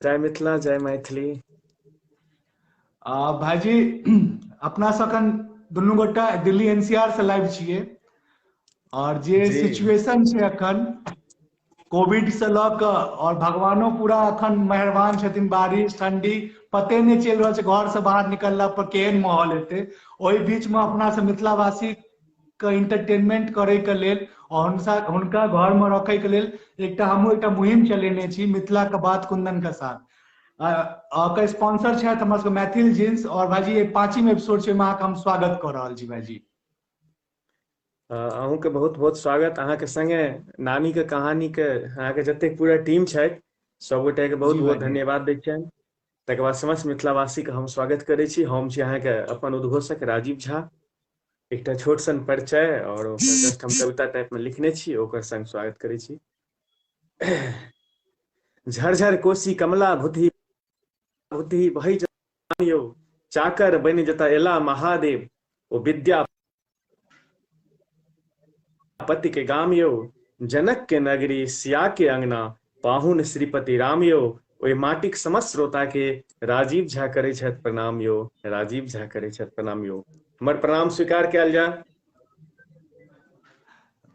जय मिथिला, जय मैथिली। भाईजी, अपना सब अखन दुनू गोटा दिल्ली एनसीआर से लाइव छियै और जे सिचुएशन छै अखन कोविड से लऽ कऽ, और भगवानो पूरा अखन मेहरबान छथिन, बारिश ठंडी पते नहि चलि रहल छै, घर से बाहर निकलला पर केहन माहौल हेतै। ओहि बीच मे अपना सब मिथिलावासी के इंटरटेनमेंट करे के लेल और हुनका घर में रखे के लेल एकटा हमहूँ एकटा मुहिम चलेने छी, मिथिला के बात कुंदन के साथ। ओकर स्पॉन्सर छथि हमर सबके मैथिल जींस। और भाईजी, ई 5वीं एपिसोड छै, ओहिमे अहाँके हम स्वागत कऽ रहल छी भाईजी। अहूँके बहुत बहुत स्वागत। अहाँके संगे नानी के कहानी के अहाँके जतेक पूरा टीम छथि सब गोटे के बहुत बहुत धन्यवाद दै छियनि। तकर बाद समस्त मिथिलावासी के हम स्वागत करै छी। हम छी अहाँके अपन उद्घोषक राजीव झा। एकटा छोट सन परिचय और ओकर जस्ट हम कविता टाइप में लिखने छी, ओकर संग स्वागत करै छी। झरझर कोसी कमला भुतही भुतही बहै यौ, चाकर बनि जतऽ एला महादेव, ओ विद्यापति के गाम यौ, जनक के नगरी सिया के अंगना, पाहुन श्रीपति राम यौ, ओहि माटिक समस्त श्रोता के राजीव झा करै छथि प्रणाम यौ, राजीव झा करै छथि प्रणाम यौ। हमर प्रणाम स्वीकार कयल जाय।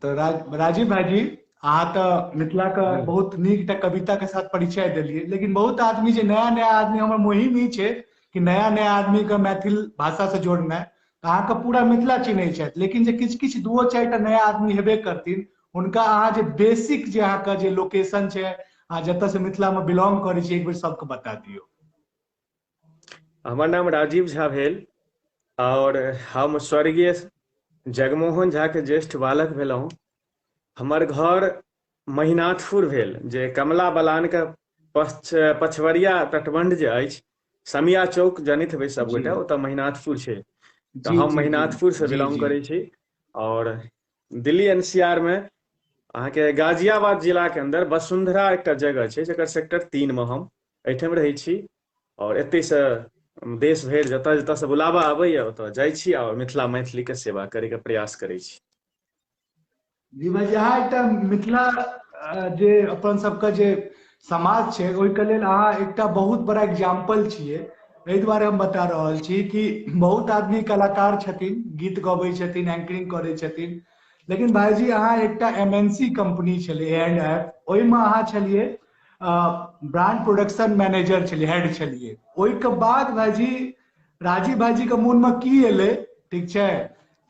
तऽ राजीव भाईजी, अहाँ तऽ मिथिला के बहुत नीक एकटा कविता के साथ परिचय देलियै, लेकिन बहुत आदमी जे नया नया आदमी, हमर मुहिम ई छै कि नया नया आदमी के मैथिल भाषा से जोड़नाइ, तऽ अहाँके पूरा मिथिला चिन्है छथि, लेकिन जे किछु किछु दूओ चारिटा नया आदमी हेबे करथिन, हुनका अहाँ जे बेसिक जे अहाँके जे लोकेशन छै, अहाँ जतऽ से मिथिला मे बिलोंग करै छी, एक बेर सबके बता दियौ। हमर नाम राजीव झा भेल और हम स्वर्गीय जगमोहन झा के ज्येष्ठ बालक भेलहुँ। हमर घर महिनाथपुर भेल, जे कमला बलान के पछवरिया तटबंध जे अछि, समिया चौक जनैत हेबै सब गोटे, ओतऽ महिनाथपुर छै। तऽ हम महिनाथपुर से बिलोंग करै छी और दिल्ली एनसीआर में अहाँके गाजियाबाद जिला के अंदर वसुंधरा एकटा जगह छै, जकर सेक्टर 3 में हम एहिठाम रहै छी और एतै से देश भरि जतऽ जतऽ से बुलावा आबैया ओतऽ जाइ छी और मिथिला मैथिली के सेवा करे के प्रयास करै छी। जी भाई, अहाँ एकटा मिथिला जे अपन सबके जे समाज छै ओहिके लेल अहाँ एकटा बहुत बड़ा एग्जाम्पल छियै। एहि दुआरे हम बता रहल छी कि बहुत आदमी कलाकार छथिन, गीत गबै छथिन, एंकरिंग करै छथिन, लेकिन भाईजी अहाँ एकटा एमएनसी कंपनी छलै ए एंड एफ, ओहिमे अहाँ छलियै ब्रांड प्रोडक्शन मैनेजर छलियै, हेड छलियै। ओहिके बाद भाईजी राजीव भाईजी के मोन में की एलै, ठीक छै,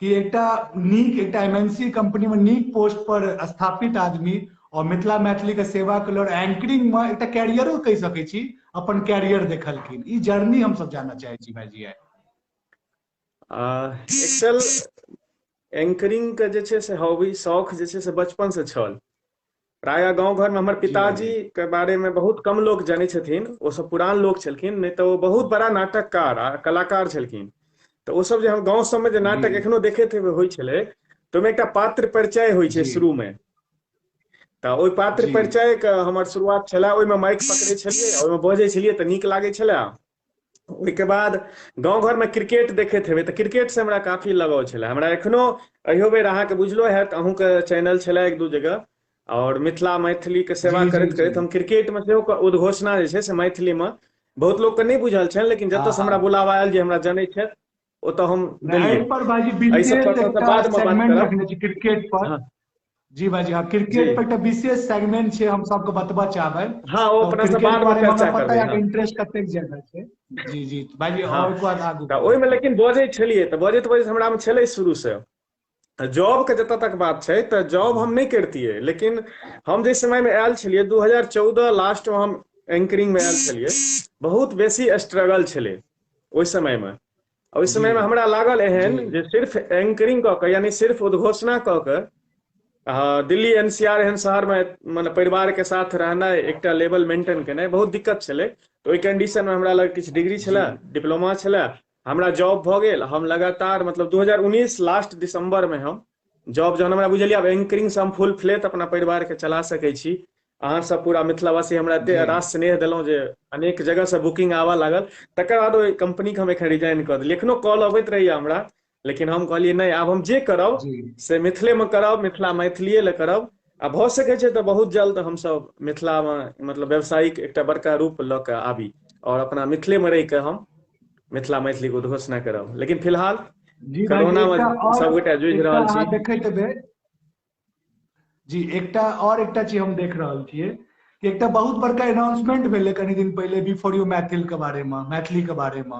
कि एकटा नीक एकटा एमएनसी कंपनी में नीक पोस्ट पर स्थापित आदमी और मिथिला मैथिली के सेवा के लेल एंकरिंग में एकटा कैरियरो कहि सकै छी, अपन कैरियर देखलखिन। ई जर्नी हम सब जानना चाहै छी भाईजी। एक्चुअल एंकरिंग के जे छै से हॉबी, शौक जे छै से बचपन से छल। प्रायः गाँव घर में हमर पिताजी के बारे में बहुत कम लोग जानै छथिन, ओ सब पुरान लोग छलखिन, नहि तऽ ओ बहुत बड़ा नाटककार आ कलाकार छलखिन। तऽ ओ सब जे हम गाँव सबमे जे नाटक एखनो देखैत हेबै होइ छलै, तऽ ओहिमे एकटा पात्र परिचय होइ छै शुरू मे, तऽ ओहि पात्र परिचय के हमर शुरुआत छलै। ओहिमे माइक पकड़ै छलियै, ओहिमे बजै छलियै तऽ नीक लागै छलै। ओहिके बाद गाँव घरमे क्रिकेट देखैत हेबै तऽ क्रिकेट से हमरा काफी लगाव छलै। हमरा एखनो अहियो बेर अहाँके बुझलो हैत, अहूँके चैनल छलै एक दू जगह, और मिथिला मैथिली के सेवा करैत करैत हम क्रिकेट में सेहो उद्घोषणा जे छै से मैथिली में बहुत लोग के नहि बुझल छनि, लेकिन जतऽ से हमरा बुलावा आयल जे हमरा जनै छथि ओतऽ हम देलियै। पर भाईजी विशेष एकटा सेगमेंट रखने छी क्रिकेट पर। जी भाईजी, हाँ, क्रिकेट पर एकटा विशेष सेगमेंट छै, हम सबके बतबा चाहबै। हाँ, ओ अपना सब बाद में चर्चा करबै। पता है इंटरेस्ट कतेक ज्यादा छै। जी जी भाईजी, और बाद आगू। तऽ ओहिमे लेकिन बजै छलियै, तऽ बजैत बजैत हमरा मे छलै शुरू से। जॉब के जतऽ तक बात छै तऽ जॉब हम नहि करतियै, लेकिन हम जाहि समय मे आयल छलियै 2014 लास्ट मे हम एंकरिंग मे आयल छलियै, बहुत बेसी स्ट्रगल छलै ओहि समय मे। ओहि समय मे हमरा लागल एहन जे सिर्फ एंकरिंग कऽ के, यानी सिर्फ उद्घोषणा कऽ के दिल्ली एनसीआर एहन शहर मे मतलब परिवार के साथ रहनाइ, एकटा लेवल मेंटेन केनाइ बहुत दिक्कत छलै। तऽ ओहि कंडीशन मे हमरा लग किछु डिग्री छलै, डिप्लोमा छलै, हमरा जॉब भऽ गेल। हम लगातार मतलब 2019 लास्ट दिसंबर में हम जॉब जहन हमरा बुझलियै आब एंकरिंग से हम फुल फ्लेट अपना परिवार के चला सकै छी। अहाँ सब पूरा मिथिलावासी हमरा एते रास स्नेह देलहुँ जे अनेक जगह से बुकिंग आबऽ लागल। तकर बाद ओहि कंपनी के हम एखन रिजाइन कऽ देलियै। एखनो कॉल अबैत रहैया हमरा, लेकिन हम कहलियै नहि, आब हम जे करब से मिथिले मे करब, मिथिला मैथिलीए लए करब। आ भऽ सकै छै तऽ बहुत जल्द हमसभ मिथिलामे मतलब व्यावसायिक एकटा बड़का रूप लऽ कऽ आबी और अपना मिथिलेमे रहि कऽ हम मिथिला मैथिलीके उद्घोषणा करब। लेकिन फिलहाल जी भाईजी, कोरोना एकटा मे और सबगोटा जूझि एकटा रहल अहाँ छी। देखैत हेबै जी, एकटा और एकटा चीज हम देख रहल छियै कि एकटा बहुत बड़का अनाउंसमेंट भेलै कनि दिन पहिले बी फोर यू मैथिल के बारे मे, मैथिली के बारे मे,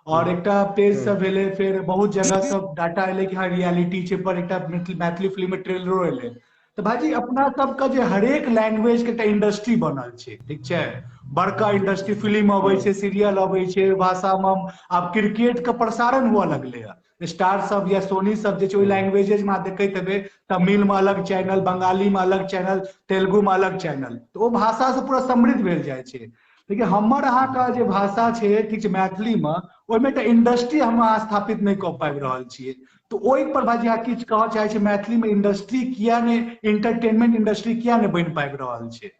और एकटा पेज सब भेलै, फेर बहुत जगह सब डाटा एलै कि हँ रियलिटी छै, पर एकटा मैथिली फिल्म मे ट्रेलरो एलै। तऽ भाईजी अपना सबके जे हरेक लैंग्वेज के एकटा इंडस्ट्री बनल छै, ठीक छै, बड़का इंडस्ट्री, फिल्म अबै छै, सीरियल अबै छै, भाषा मे आब क्रिकेट के प्रसारण हुअ लगलै हँ। स्टार सब या सोनी सब जे छै ओहि लैंग्वेजेज मे देखैत हेबै, तमिल मे अलग चैनल, बंगाली मे अलग चैनल, तेलुगु मे अलग चैनल, तऽ ओ भाषा से पूरा समृद्ध भेल जाइ छै। लेकिन हमर अहाँके जे भाषा छै, ठीक छै, मैथिली मे, ओहिमे एकटा इंडस्ट्री हम अहाँ स्थापित नहि कऽ पाबि रहल छियै। तऽ ओहि पर भाईजी अहाँ किछु कहऽ चाहै छी, मैथिली मे इंडस्ट्री किया नहि, एंटरटेनमेंट इंडस्ट्री किया नहि बनि पाबि रहल छै?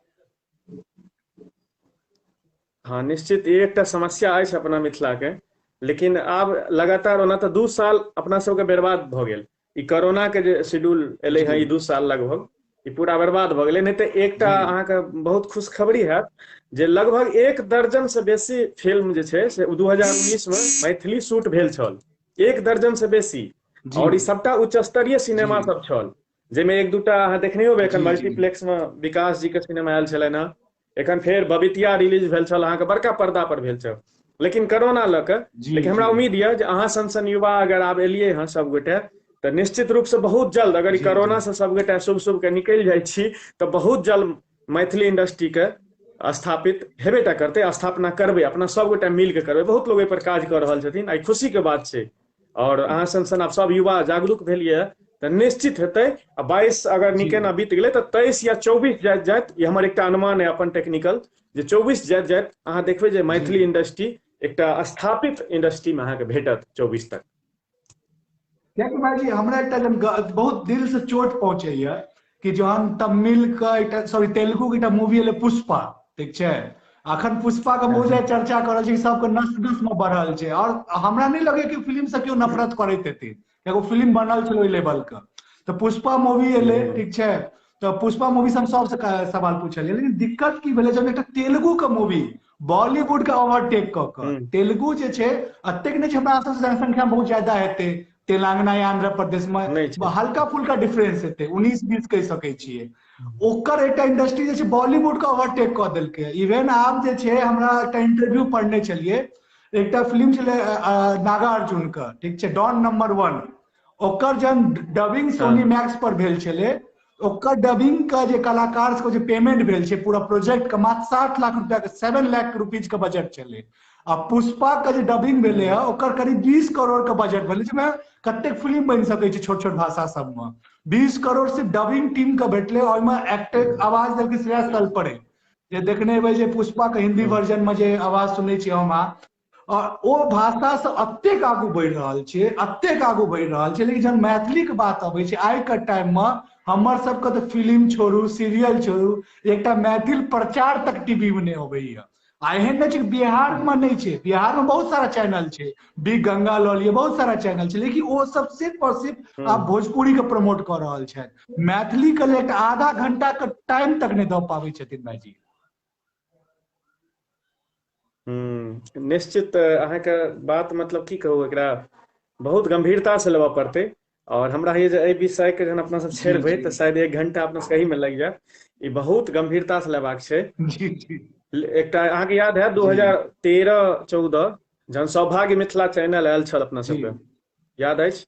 हँ निश्चित ई एकटा समस्या अछि अपना मिथिला के, लेकिन आब लगातार ओना तऽ 2 साल अपना सबके बर्बाद भऽ गेल। ई कोरोना के जे शेड्यूल एलै हँ, ई 2 साल लगभग ई पूरा बर्बाद भऽ गेलै। नहि तऽ एकटा अहाँके बहुत खुशखबरी हैत जे लगभग 1 दर्जन से बेसी फिल्म जे छै से 2019 मे मैथिली शूट भेल छल, 1 दर्जन से बेसी, और ई सबटा उच्च स्तरीय सिनेमा सब छल, जाहिमे 1-2टा अहाँ देखने होबै एखन मल्टीप्लेक्स मे विकास जी के सिनेमा आयल छलनि हँ, एखन फेर बबितिया रिलीज भेल छल, अहाँके बड़का पर्दा पर भेल छल, लेकिन कोरोना लऽ कऽ। लेकिन हमरा उम्मीद यऽ जे अहाँ सन सन युवा अगर आब एलियै हँ सबगोटे तऽ निश्चित रूप से बहुत जल्द अगर ई कोरोना से सबगोटे शुभ शुभ के निकलि जाइ छी तऽ बहुत जल्द मैथिली इंडस्ट्री के स्थापित हेबे टा करतै, स्थापना करबै, अपना सबगोटे मिल के करबै। बहुत लोग एहि पर काज कऽ रहल छथिन, आइ खुशी के बात छै। और अहाँ सन सन आब सब युवा जागरूक भेलियै तऽ निश्चित हेतै। आ 22 अगर नीके ना बीत गेलै तऽ 23 या 24 जाइत जाइत, ई हमर एकटा अनुमान है अपन टेक्निकल, जे 24 जाइत जाइत अहाँ देखबै जे मैथिली इंडस्ट्री एकटा स्थापित इंडस्ट्री मे अहाँके भेटत 24 तक। कियाकि भाईजी हमरा एकटा जन बहुत दिल से चोट पहुंचैया कि जहन तमिल के एकटा, सॉरी तेलुगु के एकटा मूवी एलै पुष्पा, ठीक छै, अखन पुष्पा के बहुत ज्यादा चर्चा कर रहल छै, सबके नस नस में बढ़ल छै, और हमरा नहीं लगे कि फिल्म से केओ नफरत करैत हेतै, एगो फिल्म बनल छलै ओहि लेवल के। तऽ पुष्पा मूवी एलै, ठीक छै, तऽ पुष्पा मूवी से हम सबसे सवाल पूछलियै, लेकिन दिक्कत की भेलै जब एकटा तेलुगु के मूवी बॉलीवुड के ओवरटेक कऽ कऽ, तेलुगु जे छै एतेक नहि छै हमरा सबसे जनसंख्या बहुत ज्यादा हेतै तेलंगाना या आंध्र प्रदेश में, हल्का फुल्का डिफरेंस हेतै, 19-20 कहि सकै छियै। ओकर एकटा इंडस्ट्री जे छै बॉलीवुड के ओवरटेक कऽ देलकै। इवन आब जे छै हमरा एकटा इंटरव्यू पढ़ने छलियै, एकटा फिल्म छलै नागार्जुन के, ठीक छै, डॉन नंबर 1, ओकर जहन डबिंग सोनी मैक्स पर भेल छलै, ओकर डबिंग के जे कलाकार सबके जे पेमेंट भेल छै पूरा प्रोजेक्ट के मात्र 60 लाख रुपया के, 7 लाख रुपीज के बजट छलै। आ पुष्पा के जे डबिंग भेलै हँ ओकर करीब 20 करोड़ के बजट भेलै, जाहिमे कतेक फिल्म बनि सकै छै छोट छोट भाषा सबमे। 20 करोड़ सिर्फ डबिंग टीम के भेटलै, ओहिमे एक्टर आवाज देलकै श्रेयस तलपड़े, जे देखने हेबै जे पुष्पा के हिंदी वर्जन में जे आवाज सुनै छियै हम अहाँ, और ओ भाषा से एतेक आगू बढ़ि रहल छै, एतेक आगू बढ़ि रहल छै। लेकिन जहन मैथिली के बात अबै छै आइ के टाइम में, हमर सबके तऽ फिल्म छोड़ू, सीरियल छोड़ू, एकटा मैथिल प्रचार तक टीवी में नहि अबैया। आ एहन नहि छै बिहार में नहि छै, बिहार में बहुत सारा चैनल छै, बिग गंगा लऽ लिअ, बहुत सारा चैनल छै, लेकिन ओ सब सिर्फ और सिर्फ आब भोजपुरी के प्रमोट कऽ रहल छथि, मैथिली के लेल आधा घंटा के टाइम तक नहि दऽ पाबै छथिन भाईजी। निश्चित अहाँके बात मतलब की कहू, एकरा बहुत गंभीरता से लेबऽ पड़तै। और हमरा होइए जे एहि विषय के जहन अपना सब छेड़बै तऽ शायद 1 घंटा अपना सबके एही में लागि जायत। ई बहुत गंभीरता से लेबाक छै। एकटा अहाँके याद है 2013-14 जहन सौभाग्य मिथिला चैनल आयल छल अपना सबके, याद अछि?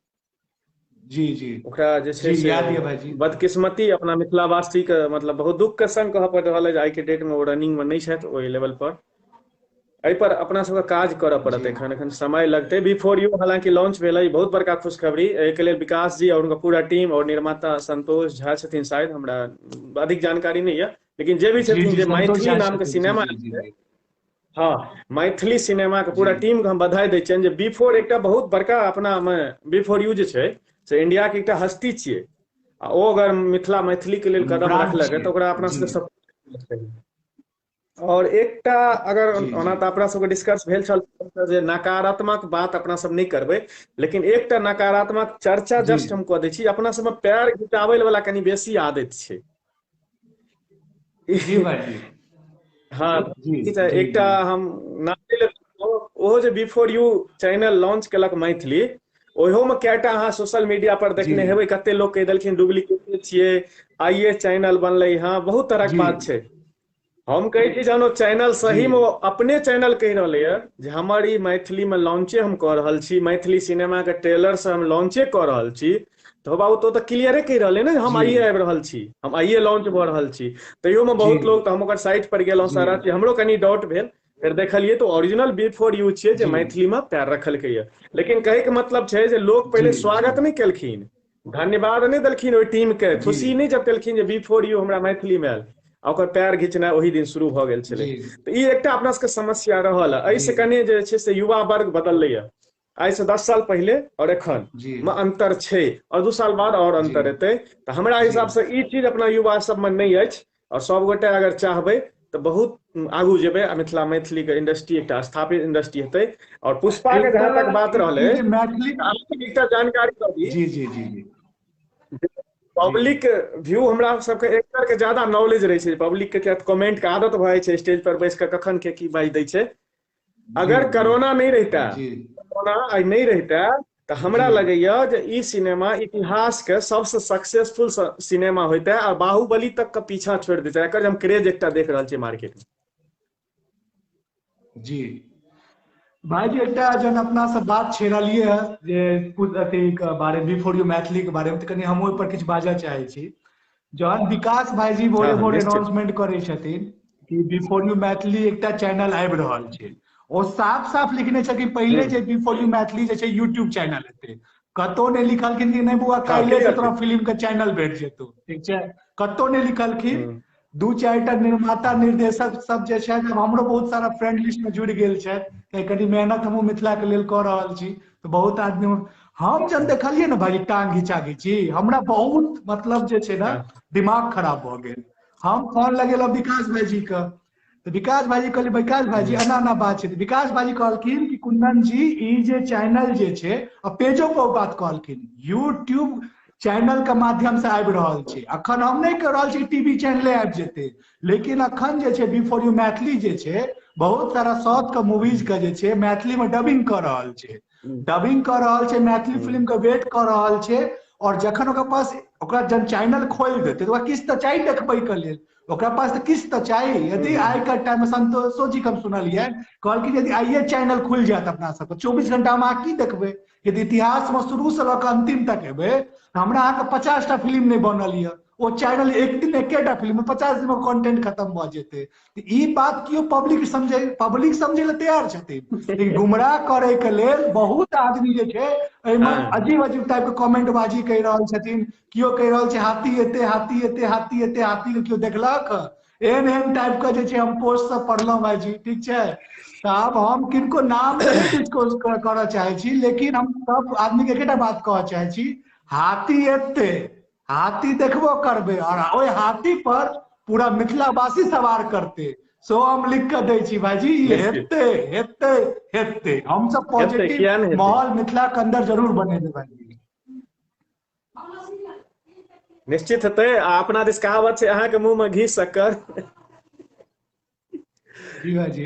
जी जी, ओकरा जे छै से बदकिस्मती अपना मिथिलावासी के मतलब बहुत दुख के संग कहऽ पड़ि रहल अछि आइ के डेट में ओ रनिंग में नहि छथि ओहि लेवल पर। एहि पर अपना सबके काज करऽ पड़त, एखन एखन समय लगतै। बी फोर यू हालांकि लॉन्च भेलै, बहुत बड़का खुशखबरी एहिके लेल विकास जी और हुनकर पूरा टीम और निर्माता संतोष झा छथिन शायद, हमरा अधिक जानकारी नहि यऽ, लेकिन जे भी छथिन जे मैथिली नाम के सिनेमा, हाँ मैथिली सिनेमा के पूरा टीम के हम बधाई दै छियनि जे बी फोर एकटा बहुत बड़का अपना मे बी फोर यू जे छै से इंडिया के एकटा हस्ती छियै, आ ओ अगर मिथिला मैथिली के लेल कदम रखलक तऽ ओकरा अपना सबके सपोर्ट। और एकटा अगर ओना तऽ अपना सबके डिस्कस भेल छल जे नकारात्मक बात अपना सब नहि करबै, लेकिन एकटा नकारात्मक चर्चा जस्ट हम कऽ दै छी। अपना सबमे पैर घिचाबै वाला कनि बेसी आदत छै। जी भाईजी। हाँ, एकटा हम नाम ओहो जे बिफोर यू चैनल लॉन्च केलक मैथिली, ओहो में कएटा अहाँ सोशल मीडिया पर देखने हेबै, कते लोक कहि देलखिन डुप्लीकेट छियै, आइए चैनल बनलै। हाँ, बहुत तरहक बात छै। हम कहै छी जहन ओ चैनल सही में अपने चैनल कहि रहलै ये जे हमर ई मैथिली में लॉन्चे हम कऽ रहल छी, मैथिली सिनेमा के ट्रेलर से हम लॉन्चे कऽ रहल छी, तऽ बाबू तो तऽ क्लियरे कहि रहलै ने हम आइए आबि रहल छी, हम आइए लॉन्च भऽ रहल छी। तैयो में बहुत लोग, तऽ हम ओकर साइट पर गेलहुँ सारा चीज, हमरो कनि डाउट भेल, फेर देखलियै तऽ ओरिजिनल बिफोर यू छियै जे मैथिली में पैर रखलकै ये। लेकिन कहैके मतलब छै जे लोक पहिले स्वागत नहि केलखिन, धन्यवाद नहि देलखिन ओहि टीम के, खुशी नहि जतेलखिन जे बिफोर यू हमरा मैथिली में आयल, आ ओकर पैर घिचनाइ ओहि दिन शुरू भऽ गेल छलै। तऽ ई एकटा अपना सबके समस्या रहल। एहिसँ कने जे छै से युवा वर्ग बदललै। आइ से 10 साल पहिले और एखन मे अंतर छै, और 2 साल बाद और अंतर एतै। तऽ हमरा हिसाब से ई चीज अपना युवा सबमे नहि अछि, और सब गोटे अगर चाहबै तऽ बहुत आगू जेबै आ मिथिला मैथिली के इंडस्ट्री एकटा स्थापित इंडस्ट्री हेतै। और पुष्पा के जहाँ तक बात रहलै, मैथिली एकटा जानकारी दऽ दी। जी जी जी जी। पब्लिक व्यू हमरा सबके एक्टर के ज्यादा नॉलेज रहै छै, पब्लिक के कमेंट के आदत भऽ जाइ छै, स्टेज पर बैस कऽ कखन के की बाजि दै छै। अगर कोरोना नहि रहिता, कोरोना आइ नहि रहिता, तऽ हमरा लगैया जे ई सिनेमा इतिहास के सबसे सक्सेसफुल सिनेमा होइता आ बाहुबली तक के पीछा छोड़ि देता। एकर हम क्रेज एकटा देख रहल छियै मार्केट में। जी भाईजी, एकटा जन अपना सब बात छेड़लियै है जे कुछ अथी के बारे, बिफोर यू मैथिली के बारे में, तऽ कनि हम ओहि पर किछु बाजऽ चाहै छी। जहन विकास भाईजी भोरे भोरे अनाउंसमेंट करै छथिन कि बिफोर यू मैथिली एकटा चैनल आबि रहल छै, ओ साफ साफ लिखने छै कि पहिले जे बिफोर यू मैथिली जे छै यूट्यूब चैनल हेतै, कतौ नहि लिखलखिन कि नहि बौआ काल्हि से तोरा फिल्म के चैनल भेट जेतौ, ठीक छै, कतौ नहि लिखलखिन। 2-4 टा निर्माता निर्देशक सब जे छै, आब हमरो बहुत सारा फ्रेंड लिस्ट में जुड़ि गेल छै, कनि मेहनत हमहूँ मिथिला के लेल कऽ रहल छी, तऽ बहुत आदमी हम जब देखलियै ने भाई टांग घिचा घिची, हमरा बहुत मतलब जे छै ने दिमाग खराब भऽ गेल। हम फोन लगेलहुँ विकास भाईजी के, तऽ विकास भाईजी कहलियै विकास भाईजी एना एना बात छै, तऽ विकास भाईजी कहलखिन कि कुंदन जी ई जे चैनल जे छै, आ पेजो पर बात कहलखिन, यूट्यूब चैनल के माध्यम से आबि रहल छै। अखन हम नहि कहि रहल छी टीवी चैनले आबि जेतै, लेकिन अखन जे छै बिफोर यू मैथिली जे छै बहुत सारा साउथ के मूवीज के जे छै मैथिली में डबिंग कऽ रहल छै, डबिंग कऽ रहल छै, मैथिली फिल्म के वेट कऽ रहल छै। और जखन ओकरा पास ओकरा जब चैनल खोलि देतै तऽ ओकरा किछु तऽ चाही देखबै के लेल, ओकरा पास तऽ किछु तऽ चाही। यदि आइ के टाइम में संतोषो जी के हम सुनलियै, कहलखिन यदि आइये चैनल खुलि जायत अपना सबके, 24 घंटा हम अहाँ की देखबै? यदि इतिहास में शुरू से लऽ कऽ अंतिम तक एबै, हमरा अहाँके 50 टा फिल्म नहि बनल यऽ, ओ चैनल एक दिन एकेटा फिल्म 50 दिन में कंटेंट खत्म भऽ जेतै। तऽ ई बात केओ पब्लिक समझे, पब्लिक समझे लए तैयार छथिन, लेकिन गुमराह करे के लेल बहुत आदमी जे छै एहिमे अजीब अजीब टाइप के कमेंट बाजी कहि रहल छथिन। केओ कहि रहल छै हाथी एते, हाथी एते, हाथी एते, हाथी के केओ देखलक, एहन एहन टाइप के जे छै हम पोस्ट सब पढ़लहुँ भाईजी, ठीक छै। तऽ आब हम किनको नाम नहि डिस्क्लोज करऽ चाहै छी, लेकिन हम सब आदमी के एकेटा बात कहऽ चाहै छी, हाथी एते, हाथी देखबो करबै और ओहि हाथी पर पूरा मिथिलावासी सवार करते, सो हम लिख के दै छी भाईजी, हेतै हेतै हेतै। हम सब पॉजिटिव माहौल मिथिला के अंदर जरूर बनेबै भाईजी, निश्चित हेतै। आ अपना दिस कहावत छै अहाँके मुंह में घी शक्कर। जी भाईजी।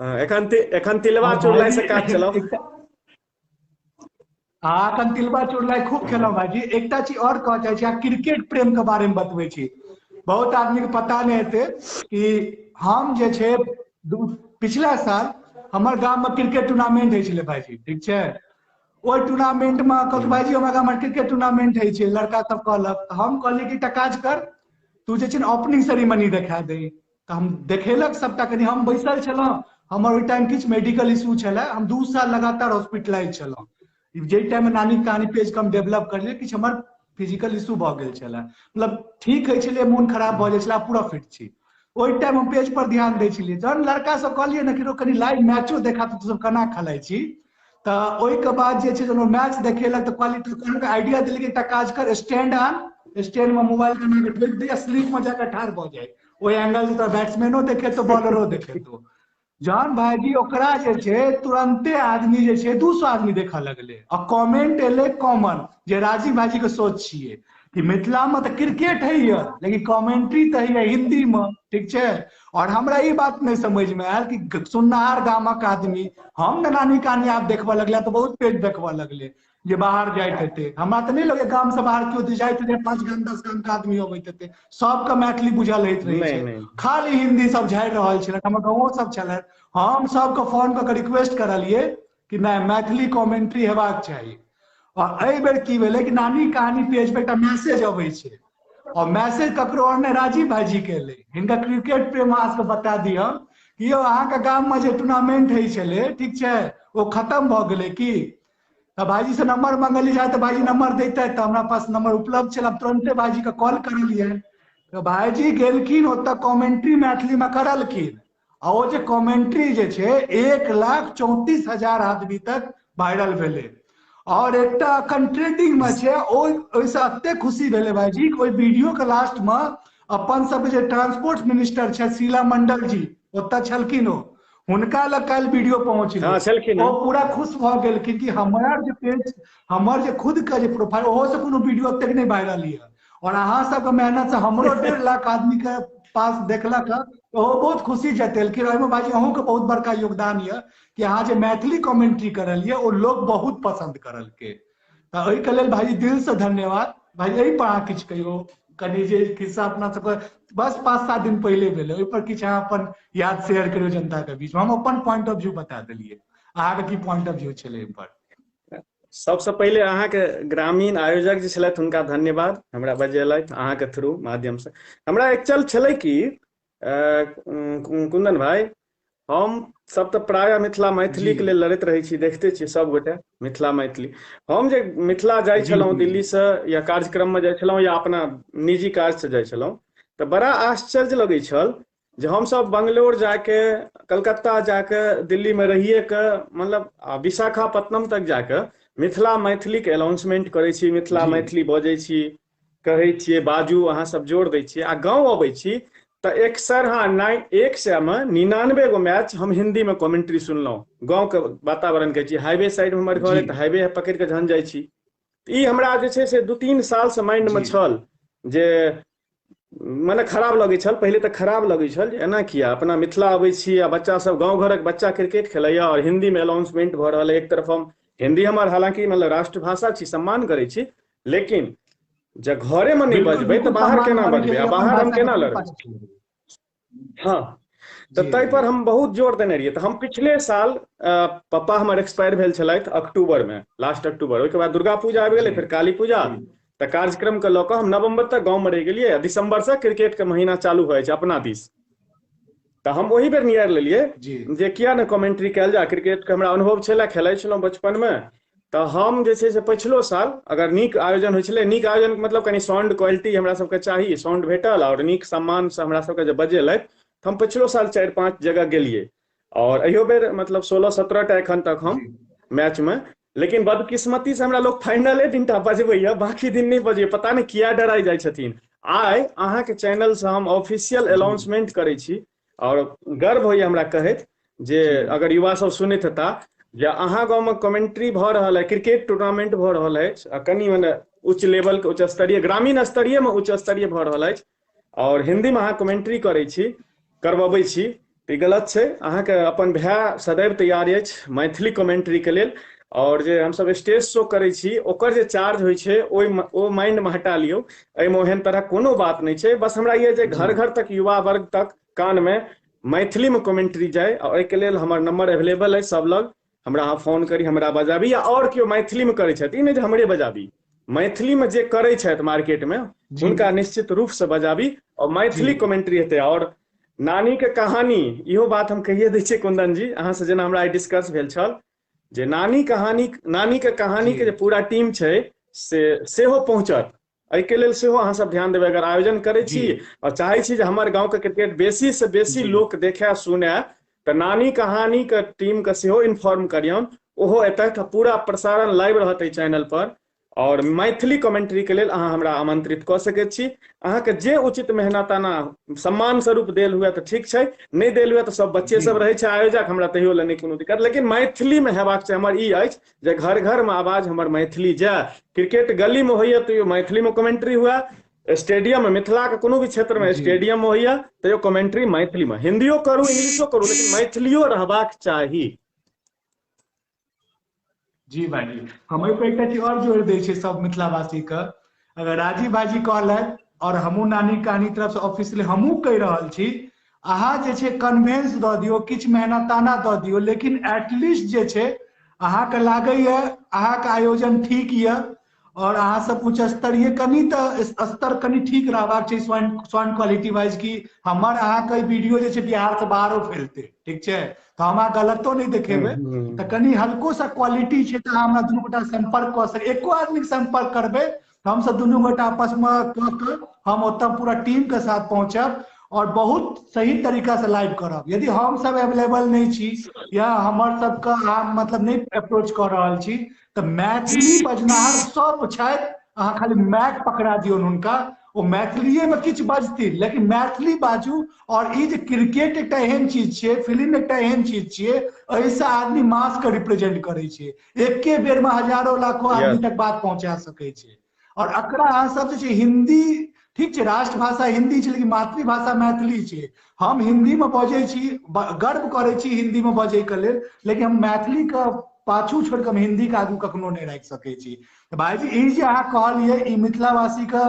एखन तिलवा चुड़लाई से काज चलाउ। हाँ, एखन तिलवा चुड़लाई खूब खेलहुँ भाईजी। एकटा चीज और कहऽ चाहै छी, अहाँ क्रिकेट प्रेम के बारे में बतबै छी, बहुत आदमी के पता नहि हेतै कि हम जे छै पिछला साल हमर गाम में क्रिकेट टूर्नामेंट होइ छलै भाईजी, ठीक छै। ओहि टूर्नामेंट में कहलक भाईजी हमरा गाम में क्रिकेट टूर्नामेंट होइ छै, लड़का सब कहलक, तऽ हम कहलियै कि एकटा काज कर, तू जे छै ने ओपनिंग सेरेमनी देखा दे। तऽ हम देखेलक सबटा, कनि हम बैसल छलहुँ, हमर ओहि टाइम किछु मेडिकल इशू छलै, हम 2 साल लगातार हॉस्पिटलाइज छलहुँ। जाहि टाइम में नानी कहानी पेज के हम डेवलप करलियै, किछु हमर फिजिकल इशू भऽ गेल छलै, मतलब ठीक होइ छलै, मोन खराब भऽ जाइ छलै, पूरा फिट छी। ओहि टाइम हम पेज पर ध्यान दै छलियै। जहन लड़का सब कहलियै ने कि रो कनि लाइव मैचो देखा तऽ तू सब केना खेलाइ छी, तऽ ओहिके बाद जे छै जहन मैच देखेलक तऽ क्वालिटी आइडिया देलक, एकटा काज कर, स्टैंड आन, स्टैंड में मोबाइल के एना ठोकि दे, स्लिप में जाकऽ ठाढ़ भऽ जाय, ओहि एंगल से तोरा बैट्समैनो देखेतो बॉलरो देखेतो। जहन भाईजी ओकरा जे छै तुरंते आदमी जे छै 200 आदमी देखऽ लगलै, आ कमेंट एलै कॉमन जे राजीव भाईजी के सोच छियै। कि मिथिला में तऽ क्रिकेट होइए लेकिन कमेंट्री तऽ होइए हिंदी में, ठीक छै। और हमरा ई बात नहि समझ में आयल कि सुननाहार गामक आदमी, हम ने नानी कहानी आब देखबऽ लगले तऽ बहुत पेज देखबऽ लगले जे बाहर जाइत हेतै, हमरा तऽ नहि लगैए गाम से बाहर केओ जाइत हेतै, 5 गाम 10 गाम के आदमी अबैत हेतै, सबके मैथिली बुझल होइत रहै छै, खाली हिंदी सब झाड़ि रहल छलै। हमर गाँवो सब छलै, हम सबके फोन कऽ के रिक्वेस्ट करलियै कि नहि मैथिली कमेंट्री हेबाक चाही। और एहि बेर की भेलै कि नानी कहानी पेज पर एकटा मैसेज अबै छै, और मैसेज ककरो और नहि राजीव भाईजी के एलै। हिनका क्रिकेट प्रेम अहाँ सबके बता दी हम कि यौ अहाँके गाम में जे टूर्नामेंट होइ छलै, ठीक छै, ओ खतम भऽ गेलै की? तऽ भाईजी से नंबर मंगली जाय तऽ भाईजी नंबर दैते, तऽ हमरा पास नंबर उपलब्ध छल, हम तुरंते भाईजी के कॉल करलियै, तऽ भाईजी गेलखिन ओतऽ कमेंट्री मैथिली में करलखिन, आ ओ जे कमेंट्री जे छै 1,34,000 आदमी तक वायरल भेलै। और एकटा अखन ट्रेंडिंग में छै, ओहिसँ एते खुशी भेलै भाईजी ओहि वीडियो के लास्ट में अपन सब जे ट्रांसपोर्ट मिनिस्टर छै शीला मंडल जी ओतऽ छलखिन, ओ हुनका लग काल्हि वीडियो पहुँचलै, ओ पूरा खुश भऽ गेलखिन कि हमर जे पेज, हमर जे खुद के जे प्रोफाइल, ओहो से कोनो वीडियो ओतेक नहि वायरल यऽ, और अहाँ सबके मेहनत से हमरो 1.5 लाख आदमी के पास देखलक, ओहो बहुत खुशी जतेलखिन। ओहिमे भाईजी अहूँके बहुत बड़का योगदान यऽ कि अहाँ जे मैथिली कमेंट्री करलियै ओ लोग बहुत पसंद करलकै, तऽ ओहिके लेल भाईजी दिल से धन्यवाद। भाई एहि पर अहाँ किछु कहियौ कनि, जे खिस्सा अपना सबके बस 5-7 दिन पहिले भेलै, ओहि पर किछु अहाँ अपन याद शेयर करियौ जनता के बीच। हम अपन पॉइंट ऑफ व्यू बता देलियै, अहाँके की पॉइंट ऑफ व्यू छलै एहि पर? सबसँ पहिले अहाँके ग्रामीण आयोजक जे छलथि हुनका धन्यवाद, हमरा बजेलथि अहाँके थ्रू माध्यम से। हमरा एक्चुअल छलै कि कुंदन भाई, हम सब तऽ प्रायः मिथिला मैथिली के लेल लड़ैत रहै छी, देखते छियै सब गोटे मिथिला मैथिली। हम जे मिथिला जाइ छलहुँ दिल्ली से या कार्यक्रम में जाइ छलहुँ या अपना निजी काज से जाइ छलहुँ, तऽ बड़ा आश्चर्य लगै छल जे हमसब बंगलोर जाके, कलकत्ता जाके, दिल्ली में रहिए के, मतलब विशाखापत्तनम तक जाके मिथिला मैथिली के अनाउंसमेंट करै छी, मिथिला मैथिली बजै छी, कहै छियै, बाजू, अहाँ सब जोर दै छियै, आ गाँव अबै छी तऽ एकसर हाँ 100 में 99 गो मैच हम हिंदी में कमेंट्री सुनलहुँ। गाँव के वातावरण कहै छी, हाईवे साइड में हमर घर है तऽ हाईवे पकड़ि कऽ जहन जाइ छी, ई हमरा जे छै से 2-3 साल से माइंड में छल जे मने खराब लगै छल, पहिले तऽ खराब लगै छल जे एना किया अपना मिथिला अबै छी आ बच्चा सब गाँव घरक बच्चा क्रिकेट खेलैया और हिंदी में अनाउंसमेंट भऽ रहल है। एक तरफ हम हिंदी हमर हालांकि मतलब राष्ट्रभाषा छी, सम्मान करै छी, लेकिन जब घरे में नहीं बजबै तऽ बाहर केना बजबै आ बाहर हम केना लड़बै? हाँ, तऽ ताहि पर हम बहुत जोर देने रहियै। तऽ हम पिछले साल पप्पा हमर एक्सपायर भेल छलथि अक्टूबर में, लास्ट अक्टूबर, ओहिके बाद दुर्गा पूजा आबि गेलै, फेर काली पूजा, तऽ कार्यक्रम के लऽ कऽ हम नवंबर तक गाँव में रहि गेलियै। दिसंबर से क्रिकेट के महीना चालू होइ छै अपना दिस, तऽ हम ओहि बेर नियारि लेलियै जे किया ने कमेंट्री कयल जाय। क्रिकेट के हमरा अनुभव छलै, खेलै छलहुँ बचपन में, तऽ हम जे छै से पछिलो साल अगर नीक आयोजन होइ छलै, नीक आयोजन मतलब कनि साउंड क्वालिटी हमरा सबके चाही, साउंड भेटल आओर नीक सम्मान से हमरा सबके जे बजेलथि, तऽ हम पछिलो साल 4-5 जगह गेलियै और एहियो बेर मतलब 16-17 टा एखन तक हम मैच में, लेकिन बदकिस्मती से हमरा लोग फाइनले दिन टा बजबैया, बाकी दिन नहि बजबैया, पता नहि किया डराइ जाइ छथिन। आइ अहाँके चैनल से हम ऑफिशियल अनाउंसमेंट करै छी और गर्व होइया हमरा कहैत जे अगर युवा सब सुनैत हेता जे अहाँ गाँवमे कमेंट्री भऽ रहल है, क्रिकेट टूर्नामेंट भऽ रहल अछि आ कनि मने उच्च लेवल के, उच्च स्तरीय, ग्रामीण स्तरीय मे उच्च स्तरीय भऽ रहल अछि और हिंदी मे अहाँ कमेंट्री करै छी, करबबै छी, तऽ ई गलत छै। अहाँके अपन भाय सदैव तैयार अछि मैथिली कमेंट्री के लेल। और जे हमसब स्टेज शो करै छी ओकर जे चार्ज होइ छै ओ माइंड मे हटा लियौ, एहिमे ओहन तरहक कोनो बात नहि छै। बस हमरा ई जे घर घर तक युवा वर्ग तक कान मे मैथिली मे कमेंट्री जाय, और एहिके लेल हमर नंबर अवेलेबल अछि सब लग, हमरा अहाँ फोन करी, हमरा बजाबी, या और केओ मैथिली मे करै छथि, ई नहि जे हमरे बजाबी, मैथिली मे जे करै छथि मार्केट मे हुनका निश्चित रूप से बजाबी और मैथिली कमेंट्री हेतै। और नानी के कहानी, इहो बात हम कहिए दै छियै कुंदन जी अहाँ से, जेना हमरा आइ डिस्कस भेल छल जे नानी कहानी, नानी के कहानी के जे पूरा टीम छै से सेहो पहुँचत, एहिके लेल सेहो अहाँ सब ध्यान देबै। अगर आयोजन करै छी और चाहै छी जे हमर गाँव के क्रिकेट बेसी से बेसी लोक देखे सुने, तऽ नानी कहानी के टीम के सेहो इन्फॉर्म करियौन, ओहो एतथि, पूरा प्रसारण लाइव रहत एहि चैनल पर। और मैथिली कमेंट्री के लेल अहाँ हमरा आमंत्रित कऽ सकैत छी। अहाँके जे उचित मेहनताना सम्मान स्वरूप देल हुए तऽ ठीक छै, नहि देल हुए तऽ सब बच्चे सब रहै छै आयोजक, हमरा तहियो लए नहि कोनो दिक्कत, लेकिन मैथिली मे हेबाक चाही। हमर ई अछि जे घर घर मे आवाज हमर मैथिली जाय। क्रिकेट गली मे होइए तैयो मैथिली मे कमेंट्री हुए, स्टेडियम में मिथिला के कोनो भी क्षेत्र में स्टेडियम में होइए तैयो कमेंट्री मैथिली में, हिंदियो करू इंग्लिशो करू, लेकिन मैथिलियो रहबाक चाही। जी भाईजी, हम एहि पर एकटा चीज और जोड़ दै छियै सब मिथिलावासी के, अगर राजीव भाईजी कहलथि और हमहूँ नानी कहानी तरफ से ऑफिशियली हमहूँ कहि रहल छी, अहाँ जे छै कन्वेंस दऽ दियौ, किछु मेहनताना दऽ दियौ, लेकिन एटलीस्ट जे छै अहाँके लागैए अहाँके आयोजन ठीक यऽ और अहाँ सब उच्च स्तरीय कनि तऽ स्तर कनि ठीक रहबाक छै साउंड क्वालिटी वाइज, कि हमर अहाँके वीडियो जे छै बिहार से बाहरो फैलते, ठीक छै, तऽ हम अहाँ गलतो नहि देखेबै, तऽ कनि हल्को सा क्वालिटी छै तऽ अहाँ हमरा दुनू गोटा संपर्क कऽ सकै, एको आदमी के संपर्क करबै तऽ हमसब दुनू गोटा आपस में कऽ के हम ओतऽ पूरा टीम के साथ पहुँचब और बहुत सही तरीका से लाइव करब। यदि हम सब एवेलेबल नहीं छी या हमर सबके अहाँ मतलब नहीं अप्रोच कऽ रहल छी तऽ मैथिली बजनाहर सब छथि, अहाँ खाली माइक पकड़ा दियौन हुनका, ओ मैथिलीए में किछु बजथिन, लेकिन मैथिली बाजू। और ई जे क्रिकेट एकटा एहन चीज छियै, फिल्म एकटा एहन चीज छियै, एहिसँ आदमी मास के रिप्रेजेंट करै छै, एके बेर में हजारों लाखों आदमी तक बात पहुंचा सकै छै। और एकरा अहाँ सब जे छै हिंदी ठीक छै, राष्ट्रभाषा हिंदी छै, लेकिन मातृभाषा मैथिली छै। हम हिंदी में बजै छी, गर्व करै छी हिंदी में बजै के लेल, लेकिन हम मैथिली के पाछू छोड़ि कऽ हम हिंदी के आगू कखनो नहि राखि सकै छी। तऽ भाईजी ई जे अहाँ कहलियै ई मिथिलावासी के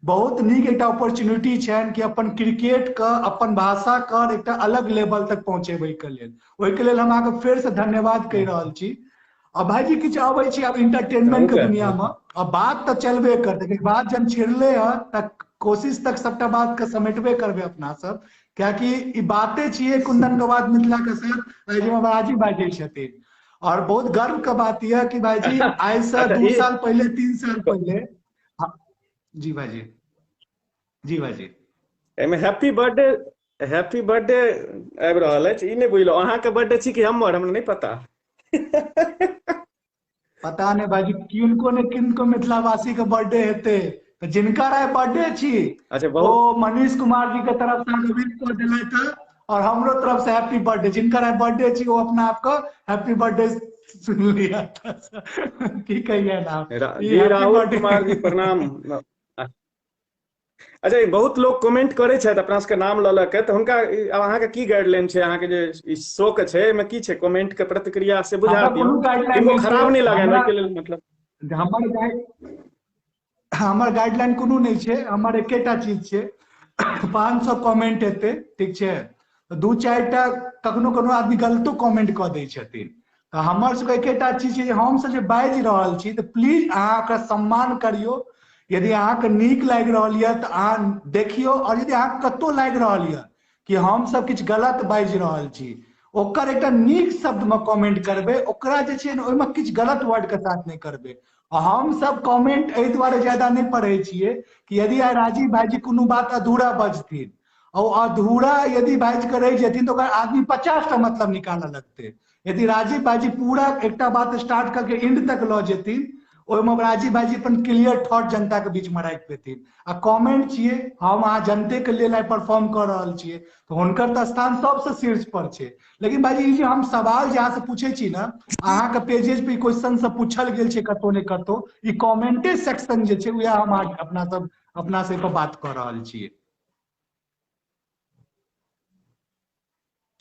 बहुत नीक एकटा अपॉर्चुनिटी छनि कि अपन क्रिकेट के, अपन भाषा के एकटा अलग लेवल तक पहुँचेबै के लेल, ओहिके लेल हम अहाँके फेर से धन्यवाद कहि रहल छी। आ भाईजी किछु अबै छी आब इंटरटेनमेंट के दुनिया में, आ बात तऽ चलबे करतै, बात जब छिड़ले है तऽ कोशिश तक सबटा बात के समेटबे करबै अपना सब, कियाकि ई बाते छियै कुंदन के बाद मिथिला के साथ राजीव भाईजी छथिन। और बहुत गर्व के बात यह कि भाईजी आइ से 2 साल पहले 3 साल पहले, जी भाईजी, जी भाईजी, एहिमे हैप्पी बर्थडे, हैप्पी बर्थडे आबि रहल अछि, ई नहि बुझलहुँ अहाँके बर्थडे छी कि हमर, हमरा नहि पता। पता नहीं भाईजी किनको ने किनको मिथिलावासी के बर्थडे हेतै, तऽ जिनकर आइ बर्थडे छी, अच्छा, ओ मनीष कुमार जी के तरफ से विश कऽ देलथि और हमरो तरफ से हैप्पी बर्थडे। जिनकर आइ बर्थडे छी वो अपना आप के हैप्पी बर्थडे सुन लिया। की कहिए ना जी, राहुल कुमार जी प्रणाम। अच्छा, बहुत लोग कमेंट करै छथि अपना सबके नाम लऽ लऽ के, तऽ हुनका आब अहाँके की गाइडलाइन छै, अहाँके जे ई शो के छै एहिमे की छै, कमेंट के प्रतिक्रिया से बुझा दियौ, किनको खराब नहि लागै ओहिके लेल। मतलब हमर गाइडलाइन कोनो नहि छै, हमर एकेटा चीज छै, 500 कमेंट एतै, ठीक छै, 2-4 टा कखनो कखनो आदमी गलतो कमेंट कऽ दै छथिन, तऽ हमर सबके एकेटा चीज छै जे हमसब जे बाजि रहल छी तऽ प्लीज अहाँ ओकरा सम्मान करियौ। यदि अहाँके नीक लागि रहल यऽ तऽ अहाँ देखियौ, और यदि अहाँके कतहु लागि रहल यऽ कि हमसब किछु गलत बाजि रहल छी, ओकर एकटा नीक शब्दमे कमेंट करबै, ओकरा जे छै ने ओहिमे किछु गलत वर्डके साथ नहि करबै। आ हमसब कमेंट एहि दुआरे ज्यादा नहि पढ़ै छियै कि यदि आइ राजीव भाईजी कोनो बात अधूरा बजथिन, और अधूरा यदि बाजि कऽ रहि जेथिन तऽ ओकर आदमी 50 टा मतलब निकालऽ लगतै। यदि राजीव भाईजी पूरा एकटा बात स्टार्ट करके एंड तक लऽ जेथिन, ओहिमे राजीव भाईजी अपन क्लियर थॉट जनता के बीच में राखि पेथिन। आ कमेंट छियै, हम अहाँ जनते के लेल आइ परफॉर्म कऽ रहल छियै, तऽ हुनकर तऽ स्थान सबसँ शीर्ष पर छै। लेकिन भाईजी ई जे हम सवाल जे अहाँ से पूछै छी ने, अहाँके पेजेज पे क्वेश्चन सब पूछल गेल छै कतौ ने कतौ, ई कमेंटे सेक्शन जे छै वएह हम अपना सब अपना से पर बात कऽ रहल छियै।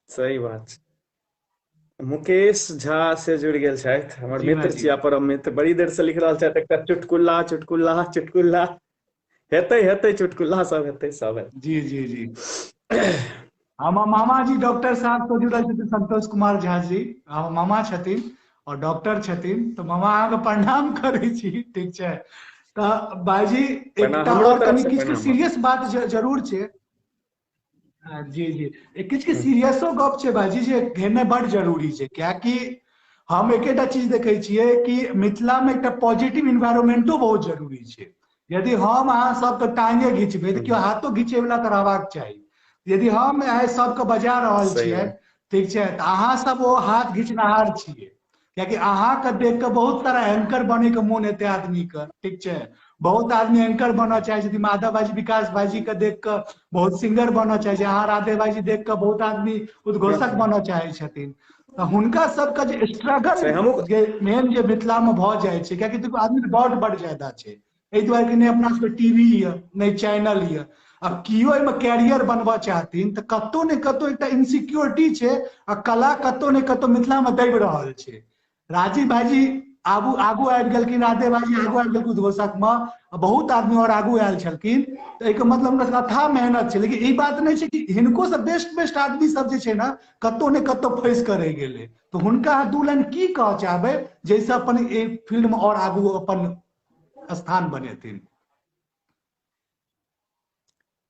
सही बात छै। मुकेश झा से जुड़ि गेल छथि, हमर मित्र छी, परम मित्र, बड़ी देर से लिख रहल छथि एकटा चुटकुला चुटकुला चुटकुला, हेतै हेतै चुटकुला सब हेतै सब हेतै। जी जी जी, हमर मामा जी डॉक्टर साहब से जुड़ल छथिन, संतोष कुमार झा जी हमर मामा छथिन और डॉक्टर छथिन, तऽ मामा अहाँके प्रणाम करै छी, ठीक छै। तऽ भाईजी एकटा और कनि किछु सीरियस बात जरूर छै। जी जी, किछु किछु सीरियसो गप छै भाईजी जे घेरनाइ बड जरूरी छै, कियाकि हम एकेटा चीज देखै छियै कि मिथिला में एकटा पॉजिटिव इन्वायरमेंटो बहुत जरूरी छै। यदि हम अहाँ सबके टांगे घिचबै तऽ केओ हाथो घिचै वाला तऽ रहबाक चाही। यदि हम आइ सबके बजा रहल छियै, ठीक छै, तऽ अहाँ सब ओ हाथ घिचनाहार छियै, कियाकि अहाँके देख के बहुत सारा एंकर बने के मोन हेतै आदमी के, ठीक छै, बहुत आदमी एंकर बनऽ चाहे छथिन। माधव भाईजी, विकास भाईजी के देख के बहुत सिंगर बनऽ चाहे छै, अहाँ राधे भाईजी देख के बहुत आदमी उद्घोषक बनऽ चाहे छथिन। तऽ हुनका सबके जे स्ट्रगल जे मेन जे मिथिला मे भऽ जाइ छै, कियाकि देखियौ आदमी बहुत बड़ ज्यादा छै, एहि दुआरे कि नहि अपना सबके टीवी यऽ, नहि चैनल यऽ। आब केओ एहिमे कैरियर बनबऽ चाहथिन तऽ कतौ ने कतौ एकटा इनसिक्योरिटी छै आ कला कतौ ने कतौ मिथिला मे दबि रहल छै। राजीव भाईजी आगू आगू आबि गेलखिन, राधे भाईजी आगू आबि गेलखिन उद्घोषक मे, बहुत आदमी और आगू आयल छलखिन, तऽ एहिके मतलब हुनका सबके अथाह मेहनत छै। लेकिन ई बात नहि छै कि हिनको सब बेस्ट बेस्ट आदमी सब जे छै ने कतौ ने कतौ फँसि कऽ रहि गेलै। तऽ हुनका अहाँ दू लाइन की कहऽ चाहबै जाहिसँ अपन एहि फील्ड मे और आगू अपन स्थान बनेथिन?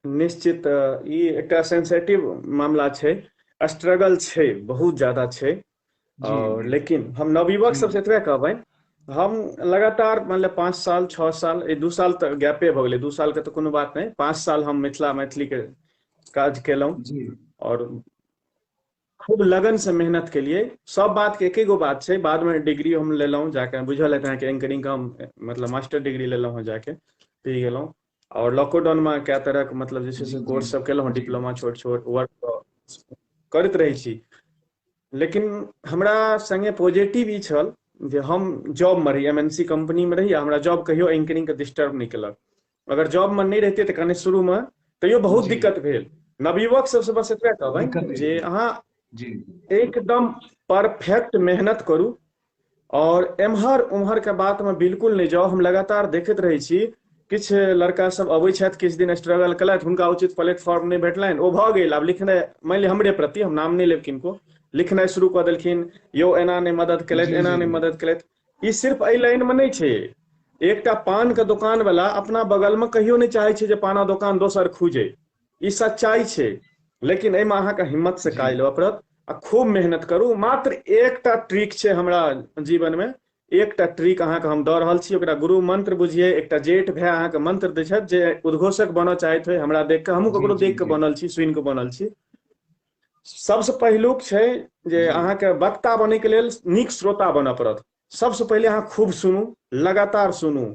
निश्चित ई एकटा सेंसिटिव मामला छै, स्ट्रगल छै, बहुत ज्यादा छै। और लेकिन हम नवयुवक सबसे एतबे कहबनि, हम लगातार मतलब 5 साल 6 साल, 2 साल तऽ गैपे भऽ गेलै, 2 साल के तऽ कोनो बात नहि, 5 साल हम मिथिला मैथिली के काज केलहुँ और खूब लगन से मेहनत केलिए। सब बात के एके गो बात छै, बाद में डिग्री हम लेलहुँ जाके, बुझल हेतै अहाँके एंकरिंग के हम मतलब मास्टर डिग्री लेलहुँ हँ जाके, पी गेलहुँ। और लॉकडाउन में कए तरहक मतलब जे छै से कोर्स सब केलहुँ, डिप्लोमा छोट छोट वर्क करैत रहै छी। लेकिन हमरा संगे पॉजिटिव ई छल जे हम जॉब में रही, MNC company में रही, आ हमरा जॉब कहियो एंकरिंग के डिस्टर्ब नहि केलक। अगर जॉब में नहि रहितै तऽ कने शुरू में तैयो बहुत दिक्कत भेल। नवयुवक सबसे बस एतबे कहबै जे अहाँ एकदम परफेक्ट मेहनत करू और एम्हर उम्हर के बात में बिल्कुल नहि जाउ। हम लगातार देखैत रहै छी किछु लड़का सब अबै छथि, किछु दिन स्ट्रगल केलथि, हुनका उचित प्लेटफॉर्म नहि भेटलनि, ओ भऽ गेल। आब लिखनाइ, मानि लिअ हमरे प्रति, हम नाम नहि लेब किनको, लिखनाइ शुरू कऽ देलखिन, यौ एना नहि मदद केलथि, एना नहि मदद केलथि। ई सिर्फ एहि लाइन मे नहि छै। एकटा पान के दोकान वाला अपना बगल मे कहियो नहि चाहे छै जे पाना दोकान दोसर खुजे, ई सच्चाई छै। लेकिन एहिमे अहाँके हिम्मत से काज लेबऽ पड़त आ खूब मेहनत करू। मात्र एकटा ट्रिक छै हमरा जीवन मे, एकटा ट्रिक अहाँके हम दऽ रहल छी, ओकरा गुरु मंत्र बुझिए। एकटा जेठ भाय अहाँके मंत्र दै छथि जे उद्घोषक बनऽ चाहैत होइ, हमरा देख कऽ, हमहूँ ककरो देख कऽ बनल छी, सुनि कऽ बनल छी। सबसँ पहिलुक छै जे अहाँके वक्ता बनैके लेल नीक श्रोता बनऽ पड़त। सबसँ पहिले अहाँ खूब सुनू, लगातार सुनू,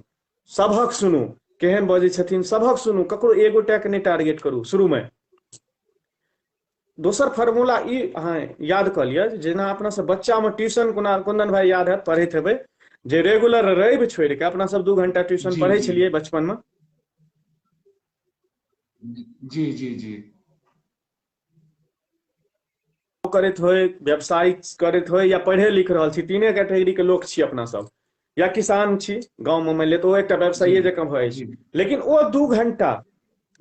सभक सुनू, केहन बजै छथिन सभक सुनू, ककरो एगोटाके नहि टारगेट करू शुरूमे। दोसर फॉर्मूला ई अहाँ याद कऽ लिअ, जेना अपना सब बच्चामे ट्यूशन, कोना कुंदन भाई याद हैत, पढ़ैत हेबै जे रेगुलर रवि छोड़ि कऽ अपना सब 2 घंटा ट्यूशन पढ़ै छलियै बचपनमे। जी जी जी। करैत होय, व्यवसाय करैत होय, या पढ़े लिख रहल छी, तीने कैटेगरी के लोक छी अपना सब, या किसान छी गाँव में मानि लिअ, तऽ ओ एकटा व्यवसायी जकाँ भऽ जाइ छै। लेकिन ओ 2 घंटा,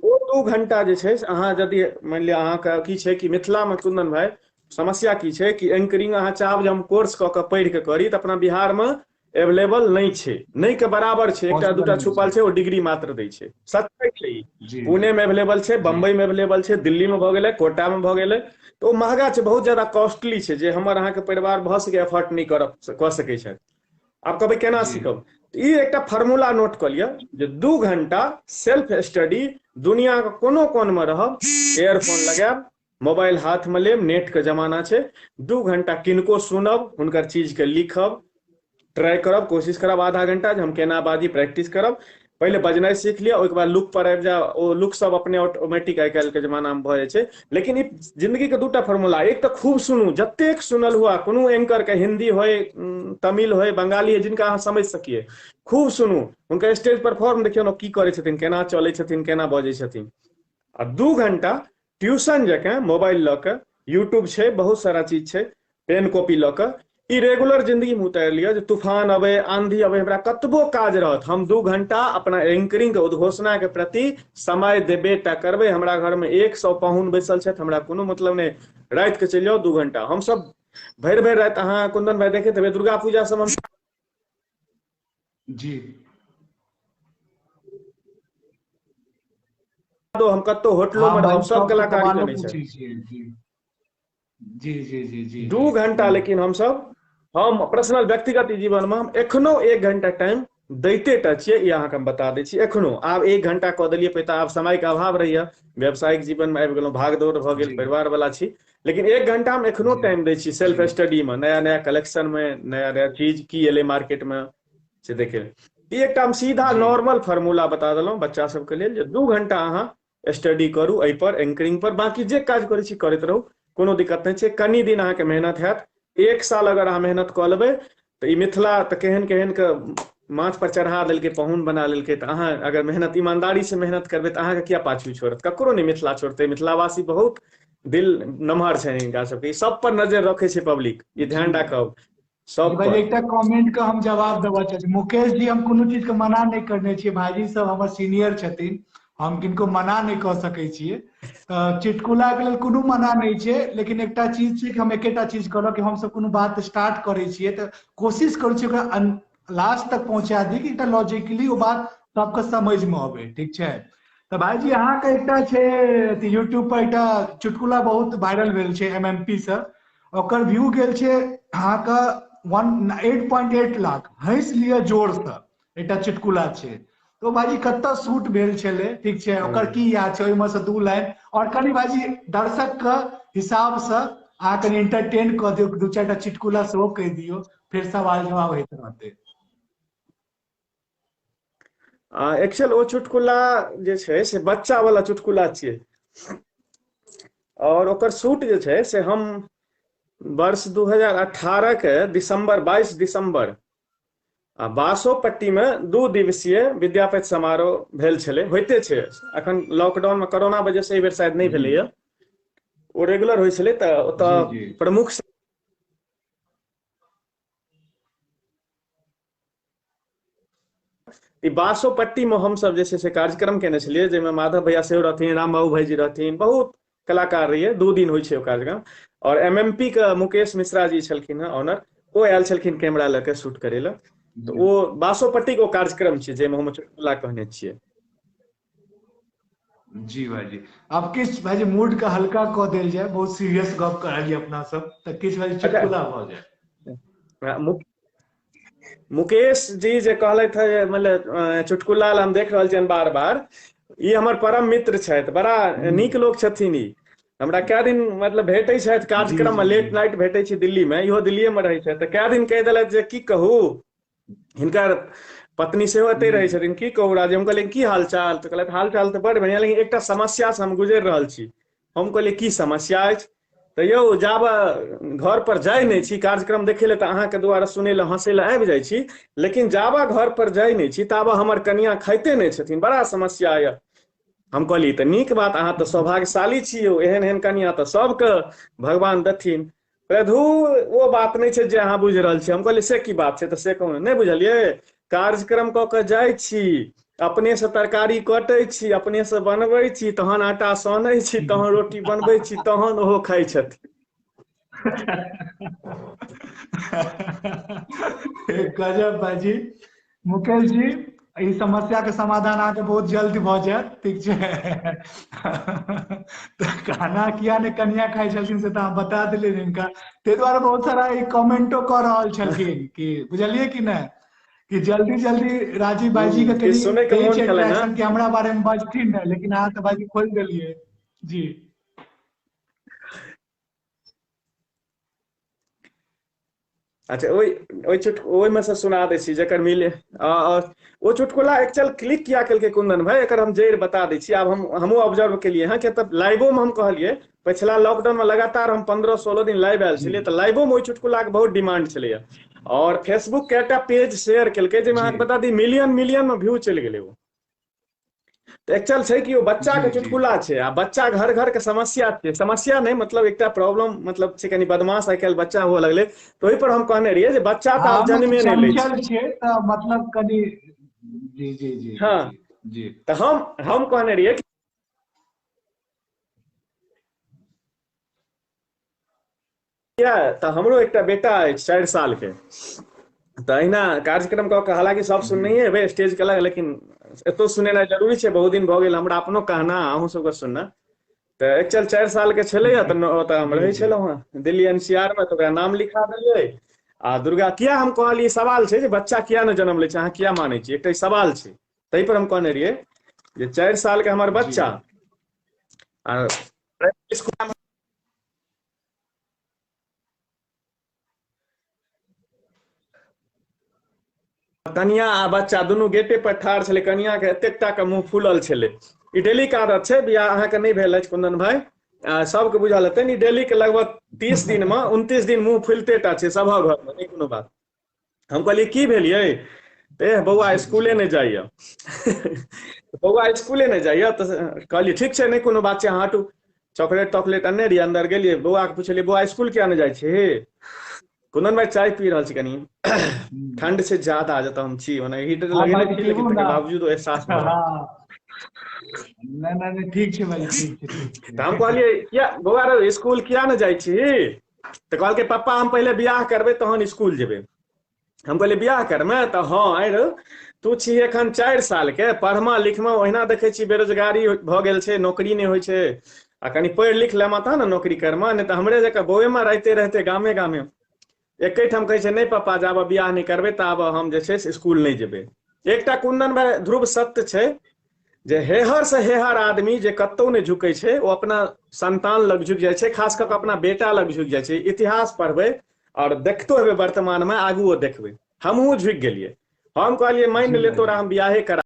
ओ 2 घंटा जे छै से अहाँ यदि मानि लिअ अहाँके की छै कि मिथिला मे कुंदन भाई समस्या की छै कि एंकरिंग अहाँ चाहब जे हम कोर्स कऽ के पढ़ि के करी, तऽ अपना बिहार मे एवेलेबल नहि छै, नहि के बराबर छै, एकटा दूटा छुपल छै, ओ डिग्री मात्र दै छै। सत्य छै ई। पुणे मे एवेलेबल छै, बम्बई मे एवेलेबल छै, दिल्ली मे भऽ गेलै, कोटा मे भऽ गेलै, तऽ ओ महगा छै, बहुत ज्यादा कॉस्टली छै, जे हमर अहाँके परिवार भऽ सकै एफर्ट नहि कऽ सकै छथि। आब कहबै केना सीखब? ई एकटा फॉर्मूला नोट कऽ लिअ जे 2 घंटा सेल्फ स्टडी, दुनिया के कोनो कोन मे रहब, एयरफोन लगायब, मोबाइल हाथ में लेब, नेट के जमाना छै, 2 घंटा किनको सुनब, हुनकर चीज के लिखब, ट्राई करब, कोशिश करब आधा घंटा जे हम केना बाजी, प्रैक्टिस करब। पहिले बजनाइ सीख लिअ, ओहिके बाद लुक पर आबि जाउ, ओ लुक सब अपने ऑटोमेटिक आइ काल्हि के जमाना में भऽ जाइ छै। लेकिन ई जिंदगी के 2टा फॉर्मूला, एक तऽ खूब सुनू, जतेक सुनल हुआ, कोनो एंकर के, हिंदी होय, तमिल होय, बंगाली होय, जिनका अहाँ समझ सकिए, खूब सुनू, हुनकर स्टेज परफॉर्म देखियौ ने की करै छथिन, केना चलै छथिन, केना बजै छथिन। आ 2 घंटा ट्यूशन जकाँ मोबाइल लऽ कऽ, यूट्यूब छै, बहुत सारा चीज छै, पेन कॉपी लऽ कऽ ई रेगुलर जिंदगी में उतारि लिअ जे तूफान अबै, आंधी अबै, हमरा कतबो काज रहत, हम 2 घंटा अपना एंकरिंग के उद्घोषणा के प्रति समय देबे टा करबै। हमरा घर में 100 पाहुन बैसल छथि, हमरा कोनो मतलब नहि, राति के चलि जाउ 2 घंटा। हम सब भरि भरि राति, अहाँ कुंदन भाई देखैत हेबै दुर्गा पूजा सब हम जी हम कतौ होटलो में हम सब कलाकारी करै छै। जी जी जी जी 2 घंटा। लेकिन हम पर्सनल व्यक्तिगत जीवन में हम एखनो 1 घंटा टाइम दैते टा छियै, ई अहाँके हम बता दै छी। एखनो आब 1 घंटा कऽ देलियै, पैसा आब समय के अभाव रहैया, व्यावसायिक जीवन में आबि गेलहुँ, भाग दौड़ भऽ गेल, परिवार वाला छी, लेकिन 1 घंटा हम एखनो टाइम दै छी सेल्फ स्टडी में, नया नया कलेक्शन में, नया नया चीज की एलै मार्केट में से देखे। ई एकटा हम सीधा नॉर्मल फार्मूला बता देलहुँ बच्चा सबके लेल जे 2 घंटा अहाँ स्टडी करू एहि पर, एंकरिंग पर, बाकी जे काज करै छी करैत रहू, कोनो दिक्कत नहि छै। कनि दिन अहाँके मेहनत हैत, 1 साल अगर अहाँ मेहनत कऽ लेबै तऽ ई मिथिला तऽ केहन केहन के माथ पर चढ़ा देलकै, पहुन बना लेलकै। तऽ अहाँ अगर मेहनत ईमानदारी से मेहनत करबै तऽ अहाँके किया पाछू छोड़त, ककरो नहि मिथिला छोड़तै। मिथिलावासी बहुत दिल नमहर छै हिनका सबके, ई सब पर नजर रखै छै पब्लिक, ई ध्यान राखब सब पर। एकटा कमेंट के हम जवाब देबऽ चाहै छी। मुकेश जी, हम कोनो चीज के मना नहि करने छियै, भाईजी सब हमर सीनियर छथिन, हम किनको मना नहि कऽ सकै छियै। तऽ चुटकुला के लेल कोनो मना नहि छै, लेकिन एकटा चीज छै कि हम एकेटा चीज कहलहुँ कि हमसब कोनो बात स्टार्ट करै छियै तऽ कोशिश करै छियै ओकरा लास्ट तक पहुंचा दी कि एकटा लॉजिकली ओ बात सबके समझ में अबै, ठीक छै। तऽ भाईजी अहाँके एकटा छै यूट्यूब पर एकटा चुटकुला बहुत वायरल भेल छै एमएमपी से, ओकर व्यू गेल छै अहाँके 8.8 लाख। हँसि लिअ जोर से एकटा चुटकुला छै। तो भाईजी कतऽ शूट भेल छलै, ठीक छै, ओकर की याद छै, ओहिमे से 2 लाइन और कनि भाईजी दर्शक के हिसाब से अहाँ कनि एंटरटेन कऽ दियौ, 2-4 टा चुटकुला सेहो कहि दियौ, फिर सवाल जवाब होइत रहतै। एक्चुअल ओ चुटकुला जे छै से बच्चा वाला चुटकुला छियै, और ओकर शूट जे छै से हम वर्ष 2018 के दिसंबर, 22 दिसंबर आ बासोपट्टी में 2 दिवसीय विद्यापति समारोह भेल छलै, होइते छै अखन लॉकडाउन में कोरोना वजह से एहि बेर शायद नहि भेलैया, ओ रेगुलर होइ छलै। तऽ ओतऽ प्रमुख ई बासोपट्टी में हमसब जे छै से कार्यक्रम केने छलियै, जाहिमे माधव भैया सेहो रहथिन, राम बाबू भाईजी रहथिन, बहुत कलाकार रहियै। 2 दिन होइ छै ओ कार्यक्रम। और एमएमपी के मुकेश मिश्रा जी छलखिन हँ ऑनर, ओ आयल छलखिन कैमरा लऽ के शूट करै लए। तऽ ओ बासोपट्टी के ओ कार्यक्रम छै जाहिमे हम चुटकुला कहने छियै। जी भाईजी, अब किछु भाईजी मूड के हल्का कऽ देल जाय, बहुत सीरियस गप करलियै अपना सब, तऽ किछु भाईजी चुटकुला भऽ जाय। मुकेश जी जे कहलथि हँ मतलब चुटकुला हम देख रहल छियनि बार बार, ई हमर परम मित्र छथि, बड़ा नीक लोक छथिन ई। हमरा कए दिन मतलब भेटै छथि कार्यक्रम में, लेट नाइट भेटै छै दिल्ली में, इहो दिल्लीए में रहै छथि, तऽ कए दिन कहि देलथि जे की कहू, हिनकर पत्नी सेहो एतै रहै छथिन, की कहू राजे, हम कहलियै की हाल चाल, तऽ कहलथि हाल चाल तऽ बड़ बढ़िआँ, लेकिन एकटा समस्या से हम गुजरि रहल छी। हम कहलियै की समस्या अछि? तऽ यौ जाब घर पर जाइ नहि छी कार्यक्रम देखै लए तऽ अहाँके द्वारा सुनै लए हँसै लए आबि जाइ छी, लेकिन जाबा घर पर जाइ नहि छी ताबा हमर कनिया खाइते नहि छथिन, बड़ा समस्या यऽ। हम कहलियै तऽ नीक बात, अहाँ तऽ सौभाग्यशाली छी यौ, एहन एहन कनिया तऽ सबके भगवान देथिन। धू ओ बात नहि छै जे अहाँ बुझि रहल छी। हम कहलियै से की बात छै? तऽ से कहू नहि बुझलियै, कार्यक्रम कऽ के जाइ छी, अपने से तरकारी कटै छी, अपने से बनबै छी, तहन आटा सनै छी, तहन रोटी बनबै छी, तहन ओहो खाइ छथिन। गजब भाईजी। मुकेश जी, ई समस्या के समाधान अहाँके बहुत जल्द भऽ जायत, ठीक छै। तऽ खाना किया ने कनिया खाइ छलखिन से तऽ अहाँ बता देलियै हिनका, ताहि दुआरे बहुत सारा ई कमेंटो कऽ रहल छलखिन कि बुझलियै कि नहि कि जल्दी जल्दी राजीव भाईजी के कनि सुनै के मोन छलै ने कि हमरा बारे में बजथिन ने, लेकिन अहाँ तऽ भाईजी खोलि देलियै। जी अच्छा, ओहि चुट ओहिमे से सुना दै छी जकर मिले। ओ चुटकुला एक्चुअल क्लिक किया केलकै कुंदन भाई, एकर हम जड़ि बता दै छी। आब हमहूँ ऑब्जर्व केलियै हँ, किया तऽ लाइवोमे हम कहलियै पछिला लॉकडाउन में लगातार हम 15-16 दिन लाइव आयल छलियै, तऽ लाइवोमे ओहि चुटकुलाके बहुत डिमांड छलैया। और फेसबुक के एकटा पेज शेयर केलकै जाहिमे अहाँके बता दी मिलियन मिलियन में व्यू चलि गेलै ओ। तऽ एक्चुअल छै कि ओ बच्चा के चुटकुला छै, आ बच्चा घर घर के समस्या छै, समस्या नहि मतलब एकटा प्रॉब्लम मतलब छै, कनि बदमाश आइ काल्हि बच्चा हुअ लगलै, तऽ ओहि पर हम कहने रहियै जे बच्चा तऽ आब जन्मे नहि लै छै, तऽ मतलब कनि जी जी जी हाँ जी। तऽ हम कहने रहियै किया तऽ हमरो एकटा बेटा अछि 4 साल के, तऽ अहिना कार्यक्रम कऽ के हालांकि सब सुननहिए हेबै स्टेज के अलग, लेकिन एतो सुनेनाइ जरूरी छै, बहुत दिन भऽ गेल हमरा अपनो कहना अहूँ सबके सुनना। तऽ एक्चुअल 4 साल के छलैया तऽ ओतऽ हम रहै छलहुँ हँ दिल्ली एनसीआर मे, तऽ ओकरा नाम लिखा देलियै। आ दुर्गा किया हम कहलियै सवाल छै जे बच्चा किया नहि जन्म लै छै, अहाँ किया मानै छियै, एकटा ई सवाल छै, ताहि पर हम कहने रहियै जे 4 साल के हमर बच्चा आ कनिया आ बच्चा दुनू गेटे पर ठाढ़ छलै। कनिया के एतेक टा के मुँह फूलल छलै। ई डेली के आदत छै, बियाह अहाँके नहि भेल अछि कुंदन भाई, सबके बुझल हेतै ई डेली के लगभग 30 दिन में 29 दिन मुँह फुलते टा छै सबहक घर में, नहि कोनो बात। हम कहलियै की भेलियै? तऽ बौआ स्कूले नहि जाइया, बौआ स्कूले नहि जाइया। तऽ कहलियै ठीक छै, नहि कोनो बात छै, अहाँ हटू। चॉकलेट तॉकलेट अनने रहियै, अंदर गेलियै, बौआ के पुछलियै बौआ स्कूल किया नहि जाइ छी? कुंदन भाई चाय पी रहल छी, कनी ठंड छै ज्यादा जतऽ हम छी, ओना हीटर लगेने छी लेकिन तकर बावजूद एहसास भऽ रहल। नहि नहि नहि, ठीक छै भाई, ठीक छै, ठीक छै। तऽ हम कहलियै किया बौआ रे स्कूल किया नहि जाइ छी? तऽ कहलकै पप्पा हम पहिले बियाह करबै तहन स्कूल जेबै। हम कहलियै बियाह करमे? तऽ हँ, आइ तू छी एखन 4 साल के, पढ़मा लिखमा ओहिना देखै छी बेरोजगारी भऽ गेल छै, नौकरी नहि होइ छै, आ कनि पढ़ि लिख लेमा तहन ने नौकरी करमा, नहि तऽ हमरे जकाँ बौएमे रहिते रहिते गामे गामे एकेठाम कहै छै नहि पप्पा जाबऽ बियाह नहि करबै ताबऽ हम जे छै से स्कूल नहि जेबै। एकटा कुंदन भाई ध्रुव सत्य छै जे हेहर से हेहर आदमी जे कतौ नहि झुकै छै ओ अपना संतान लग झुकि जाइ छै, खास कऽ कऽ अपना बेटा लग झुकि जाइ छै। इतिहास पढ़बै आओर देखतो हेबै वर्तमानमे, आगुओ देखबै। हमहूँ झुकि गेलियै, हम कहलियै मानि ले तोरा हम बियाहे करा